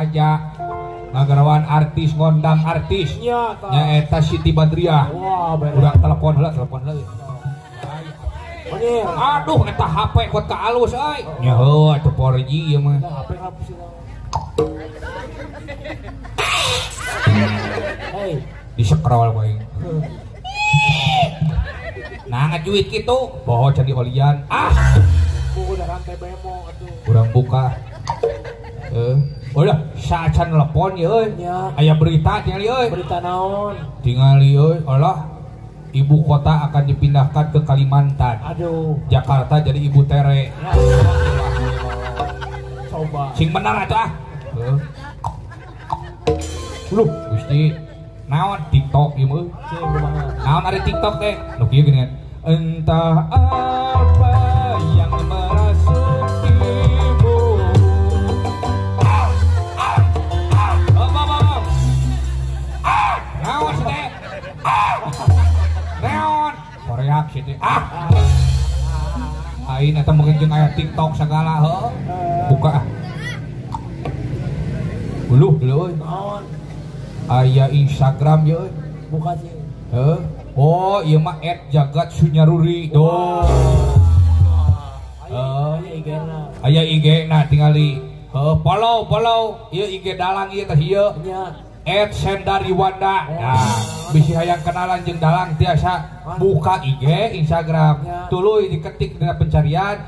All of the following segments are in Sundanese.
sahaja ngagarawan artis ngondang artis nyaeta Siti Badriah. Urang telepon heula, telepon heula. Aduh eta HP kuat ka alus euy. Nya heuh atuh 4G ieu mah. Hey, di scroll bae. Nah ngajuit kitu, boho can diolian. Ah. Buku rantai bemo atuh. Urang buka. Udah saacan telepon ye euy. Aya berita tingali euy. Berita naon? Tingali euy, alah ibu kota akan dipindahkan ke Kalimantan. Aduh. Jakarta jadi ibu tere. Coba. Sing bener atuh ah. Heeh. Luh, Gusti. Naon TikTok ieu mah? Naon ari TikTok teh? Nu kieu geuningan. Entah apa yang merasukimu. Naon sih teh? Naon? Koreak sih teh. Ah. Aing eta mungkin jeung aya TikTok sagala heuh. Buka ah. Uluh deui. Naon? Aya Instagram ye euy. Buka sih. Heuh. Oh, ieu mah @jagatsunyaruri. Duh. Aya IG-na. Aya IG-na tingali. Heuh, follow follow ieu IG dalang ieu teh ieu. Nya. @sendariwanda. Nah, bisi hayang kenalan jeung dalang tiasa buka IG Instagram. Tuluy diketik dina pencarian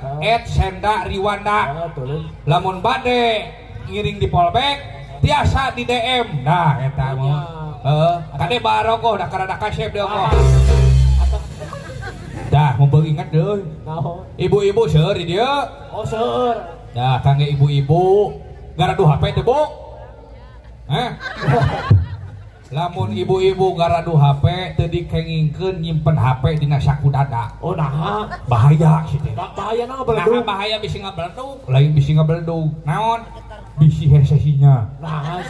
@sendariwanda. Lamun bade ngiring di fallback tiasa di DM. Nah, eta mah. Heeh, kade barogoh da karada kasep deui mah. Dah, mumpung inget deui. Ibu-ibu seueur di dieu. Oh, seueur. Dah, kangge ibu-ibu garaduh HP teh, Bu. Hah? Lamun ibu-ibu garaduh HP teu dikengingkeun nyimpen HP dina saku dada. Oh, naha? Bahaya sih teh. Bahaya naon beledug? Naha bahaya bisi ngabeledug, lain bisi ngabeledug. Naon? Bisi hese sinyal. Nah,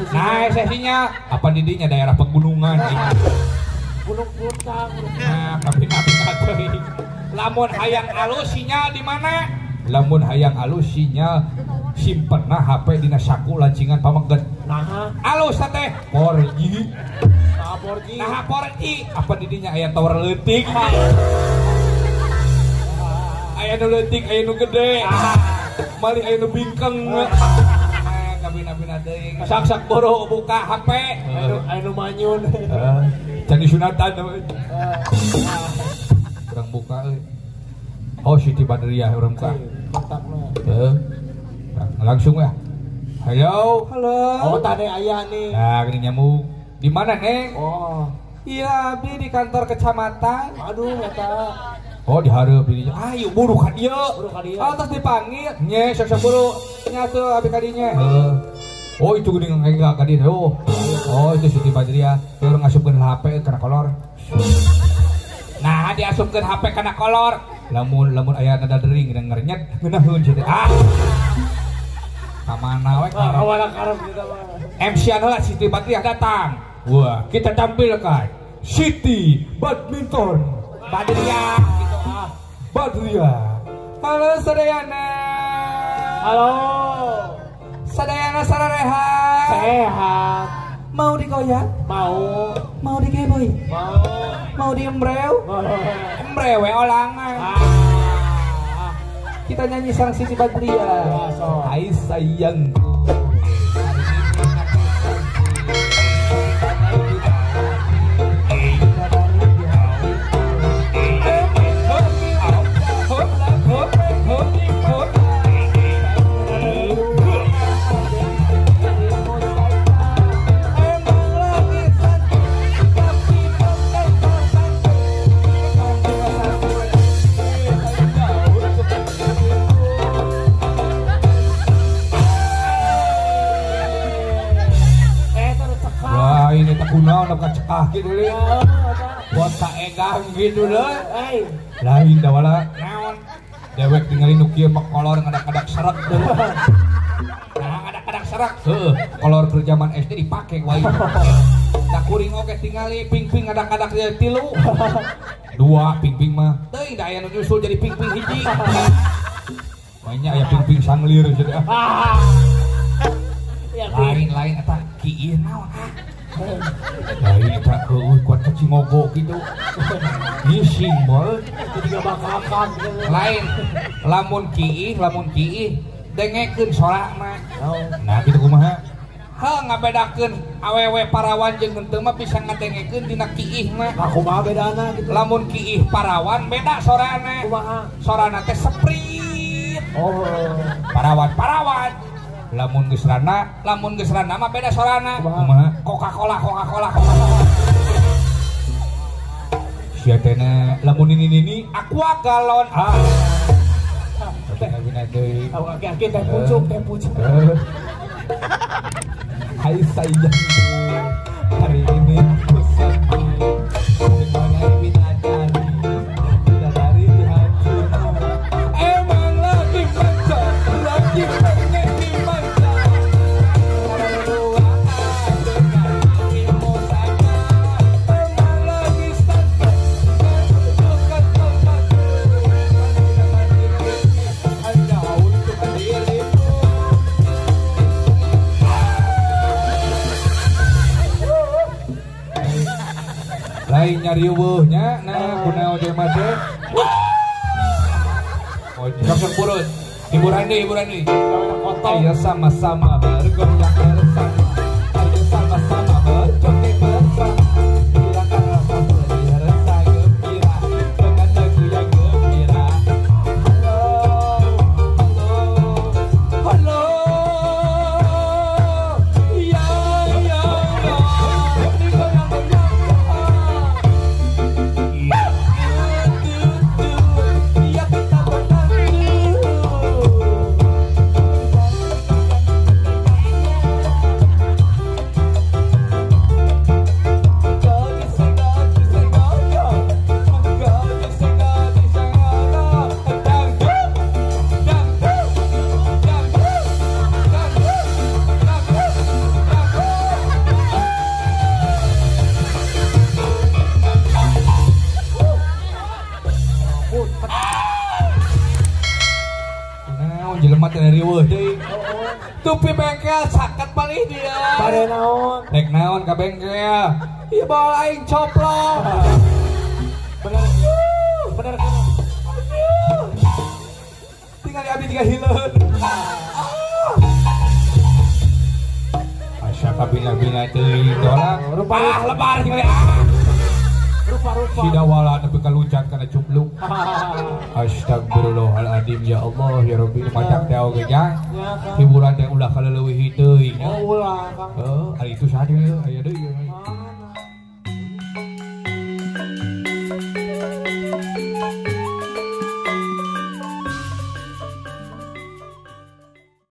hese sinyal. Apa didinya daerah pegunungan. Gunung Puntang. Nah, kapi-kapi teuing. Lamun hayang alus sinyal di mana? Lamun hayang alus sinyal simpenna HP dina saku lancingan pameget. Nah, alus teh 4G. Nah, 4G. Nah, 4G. Apa didinya aya tower leutik. Aya nu leutik, aya nu gede. Malih aya nu bingkeng. Kabina-bina teuing. Sak-sak boro buka HP. Aya nu manyun. Can disunatan. Urang buka euy. Oh, Siti Badriah urang buka. Heeh. Langsung ya. Halo, halo. Oh, tadi aya nih. Nah, gini nyamuk. Di mana, Neng? Oh. Iya, abdi di kantor kecamatan. Aduh, eta. Oh, dihareup di dinya. Ayo buru ka dieu. Buru ka dieu. Oh, terus dipanggil. Nye, sok-sok buru. Nya tuh abdi ka dinya. Heeh. Oh, itu geuning enggak ka dieu. Oh. Oh, itu Siti Badriah. Dia urang ngasupkeun HP kana kolor. Nah, diasupkeun HP kana kolor. Lamun lamun aya nada dering ngerenyet ngeunaheun cenah. Ah. Ka mana we? Ka mana karep kita mah. MC-an heula Siti Badriah datang. Wah, kita tampilkan Siti Badminton Badriah gitu ah. Badriah. Halo sadayana. Halo. Sadayana sararehat. Sehat. Mau digoyang? Mau. Mau dikeboy? Mau. Mau diembreu? Mau. Embreu we olangan. Ah. Kita nyanyi sang Siti Badriah. Hai sayangku. Kunaon ka cekah gitu leuh. Buat kaegang gitu leuh. Lain da wala naon. Dewek tingali nu kieu mah kolor ngadak-ngadak serak deui. Nah, ngadak-ngadak serak. Heeh, kolor keur zaman SD dipake wae. Da kuring oge tingali ping-ping ngadak-ngadak tilu. Dua ping-ping mah. Teuing da aya nu nyusul jadi ping-ping hiji. Mainnya aya ping-ping sanglir jadi ah. Ya Lain-lain eta kieu naon ah. Lain eta heueuh kuat ka Cingogo kitu. Ngising bol tiga bakakan. Lain lamun kiih dengekeun sorakna. Nah kitu kumaha? Heuh ngabedakeun awewe parawan jeung henteu mah bisa ngadengekeun dina kiih mah. Nah kumaha bedana kitu? Lamun kiih parawan beda sorana. Kumaha? Sorana teh seprit. Oh. Parawan. Lamun geus rana mah beda sorana. Kumaha? Coca-Cola. Sia teh lamun ini aqua galon. Ah. Tapi deui. Aki-aki teh pucuk. Hai sayang, hari ini aku sedih sebagai bidadari, bidadari di hatimu. Emang lagi manja, lagi pengen dimanja. Berduaan dengan dirimu saja. Emang lagi santai, bukan tempatku. Hanya untuk dirimu. Lain nyari eueuh nya nah kunaon jelema teh. Oh, sok purut. Hiburan deui. Ayo sama-sama bergoyang bersama. Ayo sama-sama berjoget bersama. Hilangkan rasa sedih, rasa gembira dengan lagu yang gembira. Halo, halo, halo. Ya, ya, ya. Jelema teh riweuh deui. Tupi bengkel saket palih dia. Bade naon? Rek naon ka bengkel? Ieu bawa aing coplok. Bener. Bener kana. Aduh. Tinggal abdi tiga hileun. Asya kabina-bina teuing tolak. Ah lebar tinggal ah. Rupa-rupa. Sidawala nepi ka luncat kana cupluk. Astagfirullahaladzim ya Allah ya Rabbi macak teh oge nya. Hiburan teh ulah kaleuwih teuing. Oh ulah Kang. Heuh, ari itu saha deui aya deui.